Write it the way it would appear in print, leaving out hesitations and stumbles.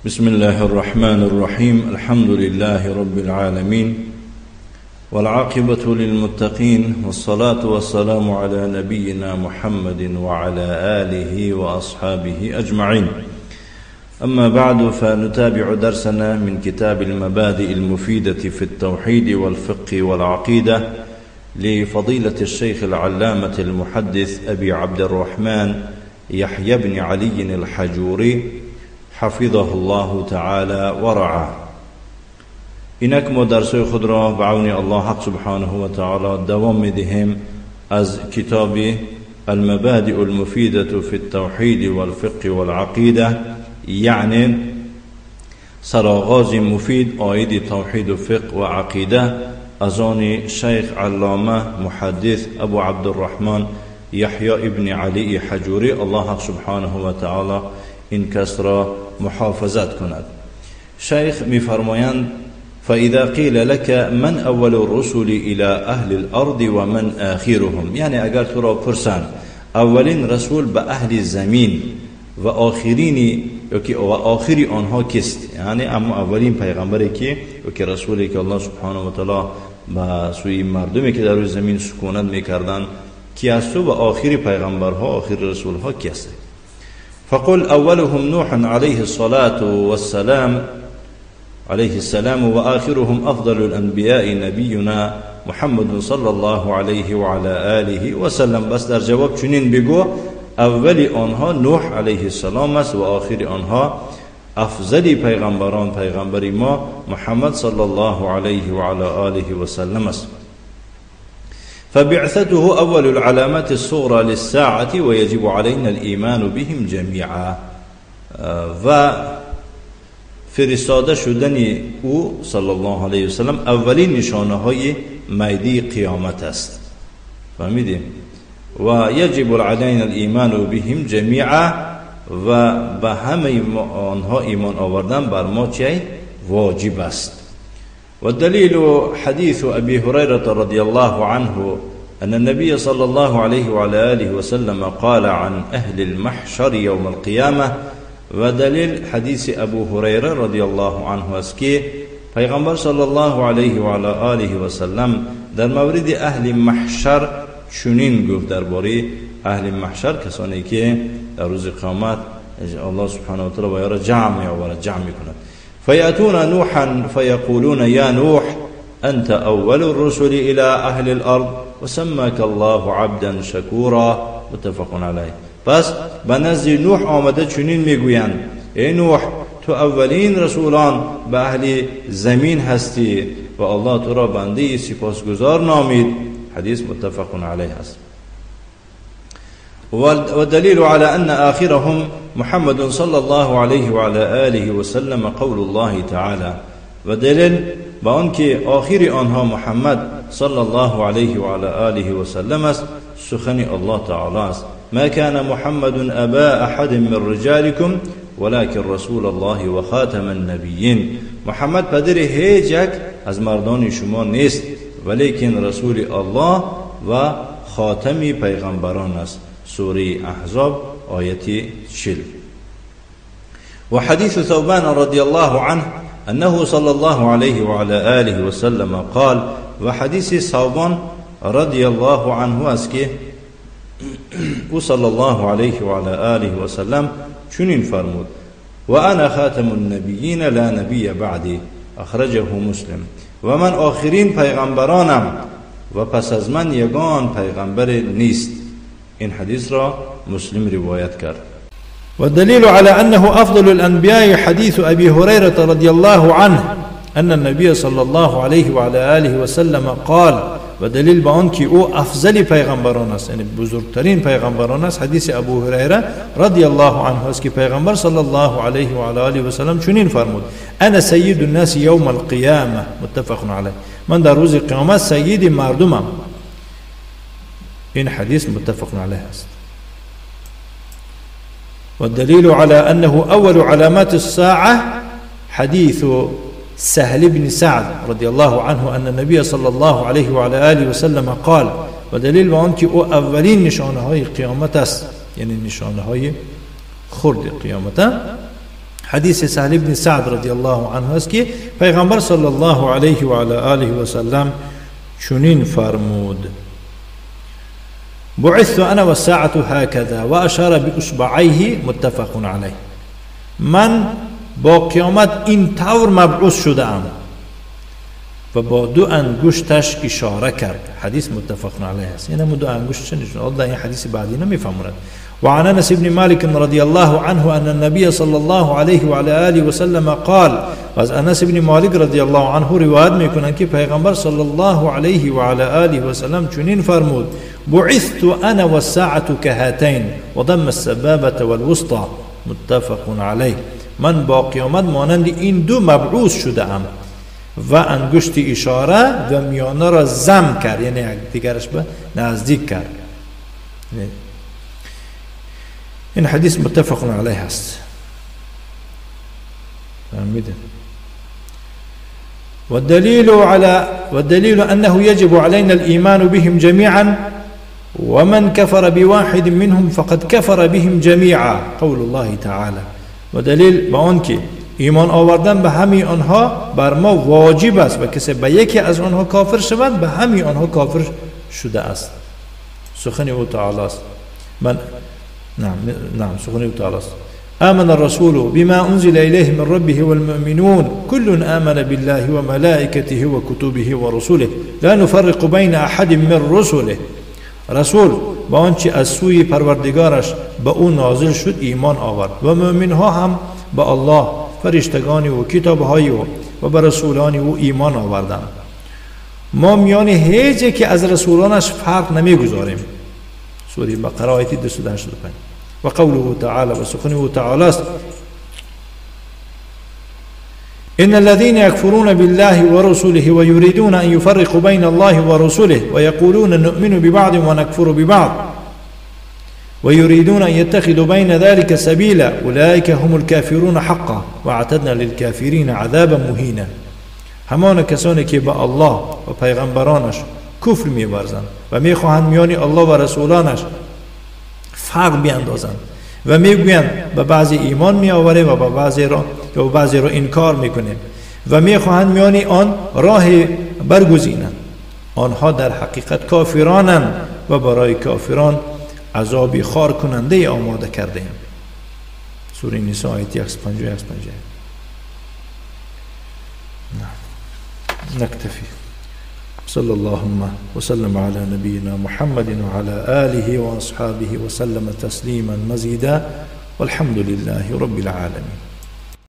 بسم الله الرحمن الرحيم. الحمد لله رب العالمين، والعاقبة للمتقين، والصلاة والسلام على نبينا محمد وعلى آله وأصحابه أجمعين. أما بعد، فنتابع درسنا من كتاب المبادئ المفيدة في التوحيد والفقه والعقيدة لفضيلة الشيخ العلامة المحدث أبي عبد الرحمن يحيى بن علي الحجوري حفظه الله تعالى ورعاه. اینک ما درس‌های خود را به عون الله حق سبحانه و تعالی دوام می‌دهیم از کتاب المبادئ المفيدة في التوحيد والفقه والعقيدة، یعنی سرآغاز مفید عاید توحید و فقه و عقیده از آن شیخ علامه محدث ابو عبدالرحمن یحیی ابن علی حجوری، الله حق سبحانه و تعالی این کس را محافظت کند. شیخ می‌فرمایند: فإذا قيل لك من أول الرسل إلى أهل الأرض ومن آخرهم، یعنی اگر تو را پرسند اولین رسول به اهل زمین و آخرینی و آخری آنها کیست، یعنی اما اولین پیغمبری که و که رسولی که الله سبحانه و تعالی به سوی مردمی که در روی زمین سکونت میکردند کی است و آخری پیغمبرها، آخر رسولها کی است. فقل اولهم نوح علیه الصلاة والسلام عليه السلام، وآخرهم أفضل الأنبياء نبينا محمد صلى الله عليه وعلى آله وسلم. بس در جواب چنین بگو: اولی آنها نوح علیه السلام است و آخر آنها افضل پیغمبران، پیغمبر ما محمد صلی الله علیه و علی آله و سلم است. فبعثته أول العلامات الصغرى للساعة ويجب علينا الإيمان بهم جميعا. و فرستاده شدن او صلی الله علیه وسلم اولین نشانه های میدی قیامت است. فهمیدیم؟ و یجب علینا الایمان بهم جمیعا، و به همه آنها ایمان آوردن بر ما چه واجب است. و دلیل حدیث ابی هریره رضی الله عنه ان النبي صلی الله علیه وعلى آله وسلم قال عن اهل المحشر یوم القیامه. و دلیل حدیث ابو هریره رضی الله عنه است که پیغمبر صلی الله علیه و علی آله و سلم در مورد اهل محشر چنین گفت. درباره اهل محشر، کسانی که در روز قیامت الله سبحانه و تعالی را جمع می‌آورد، جمع می‌کند. فیأتون نوحا فیقولون یا نوح انت اول الرسل الى اهل الارض وسماك الله عبدا شکورا، متفق علیه. پس به نزد نوح آمده چنین میگویند: ای نوح، تو اولین رسولان به اهل زمین هستی و الله تو را بنده سپاسگزار نامید. حدیث متفق علیه است. و دلیل على ان آخرهم محمد صلی الله علیه و علی آله و سلم قول الله تعالی. و دلیل به آن که آخر آنها محمد صلی الله علیه و علی آله و سلم است، سخن الله تعالی است: ما كان محمد أبا أحد من رجالكم ولكن رسول الله وخاتم النبيين. محمد پدر هیچ یک از مردان شما نیست، ولیکن رسول الله و خاتم پیغمبران است. سوره احزاب آیت 40. و حدیث ثوبان رضی الله عنه أنه صلى الله عليه وعلى آله وسلم قال. و حدیث ثوبان رضی الله عنه است که او صلی الله علیه و علی آله و سلم چنین فرمود: و انا خاتم النبیین لا نبی بعدی، اخرجه مسلم. و من آخرین پیغمبرانم و پس از من یگان پیغمبر نیست. این حدیث را مسلم روایت کرد. والدليل على أنه أفضل الأنبياء حديث أبي هريرة رضي الله عنه أن النبي صلى الله عليه وعلى آله وسلم قال. و دلیل به آن که او افضل پیغمبران است، یعنی بزرگترین پیغمبران است، حدیث ابو هریره رضی الله عنه است که پیغمبر صلی الله علیه و علی آله و سلم چنین فرمود: انا سید الناس یوم القیامه، متفق علیه. من در روز قیامت سید مردمم. این حدیث متفق علیه است. والدليل على أنه أول علامات الساعة حديث سهل بن سعد رضي الله عنه أن النبي صلى الله عليه وعلى آله وسلم قال. و دلیل به آن که او اولین نشانه های قیامت است، یعنی نشانه های خرد قیامت، حدیث سهل بن سعد رضی الله عنه است که پیغمبر صلی الله علیه و علی آله و سلم چنین فرمود: بعثت انا والساعة هكذا واشار باصبعيه متفق علیه. من با قیامت این طور مبعوث شده ام و با دو انگشتش اشاره کرد. حدیث متفق علیه است. این دو انگشت چه نشون؟ الله این حدیث بعدی نمیفهموند. وعن انس بن مالك رضي الله عنه ان النبي صلى الله عليه وعلى آله وسلم قال. از انس بن مالک رضی الله عنه روایت میکنند که پیغمبر صلی الله علیه و علی آله و سلم چنین فرمود: بعثت انا والساعة كهاتين وضم السبابة والوسطى متفق علیه. من با قیامت مانند این دو مبعوث شده ام و انگشت اشاره و میانه را زم کرد، یعنی دیگرش به نزدیک کرد. این حدیث متفق علیه است. فهمیده. والدليل أنه يجب علينا الإيمان بهم جميعا ومن كفر بواحد منهم فقد كفر بهم جميعا قول الله تعالى. و دلیل به آن که ایمان آوردن به همه آنها بر ما واجب است و کسی به یکی از آنها کافر شود به همه آنها کافر شده است. سخن او تعالی است. من نعم سخن او تعالی است. آمن الرسول بما أنزل إليه من ربه والمؤمنون كل آمن بالله وملائكته وكتبه ورسله لا نفرق بين أحد من رسله. رسول با آنچه از سوی پروردگارش به او نازل شد ایمان آورد و مؤمن ها هم به الله، فرشتگان و کتابهای او و به رسولان او ایمان آوردند. ما میان هیچ یکی از رسولانش فرق نمیگذاریم. سوره بقره آیه 285. و قوله تعالی و سخن او تعالی است: إن الذين يكفرون بالله ورسله ويريدون أن يفرقوا بين الله ورسله ويقولون نؤمن ببعض ونكفر ببعض ويريدون أن يتخذوا بين ذلك سبيلا أولئك هم الكافرون حقا واعتدنا للكافرين عذابا مهینا. همان کسانی که به الله و پیغمبرانش کفر می‌ورزند و می‌خواهند میان الله و رسولانش فرق بیاندازند و میگویند به بعضی ایمان میآوریم و به بعضی را انکار میکنیم و میخواهند میان آن راه برگزینند، آنها در حقیقت کافرانند و برای کافران عذابی خار کننده آماده کرده ایم. سوره نساء آیه 151. نکتفی. صلى اللهم وسلم على نبينا محمد وعلى آله وأصحابه وسلم تسليما مزيدا والحمد لله رب العالمين.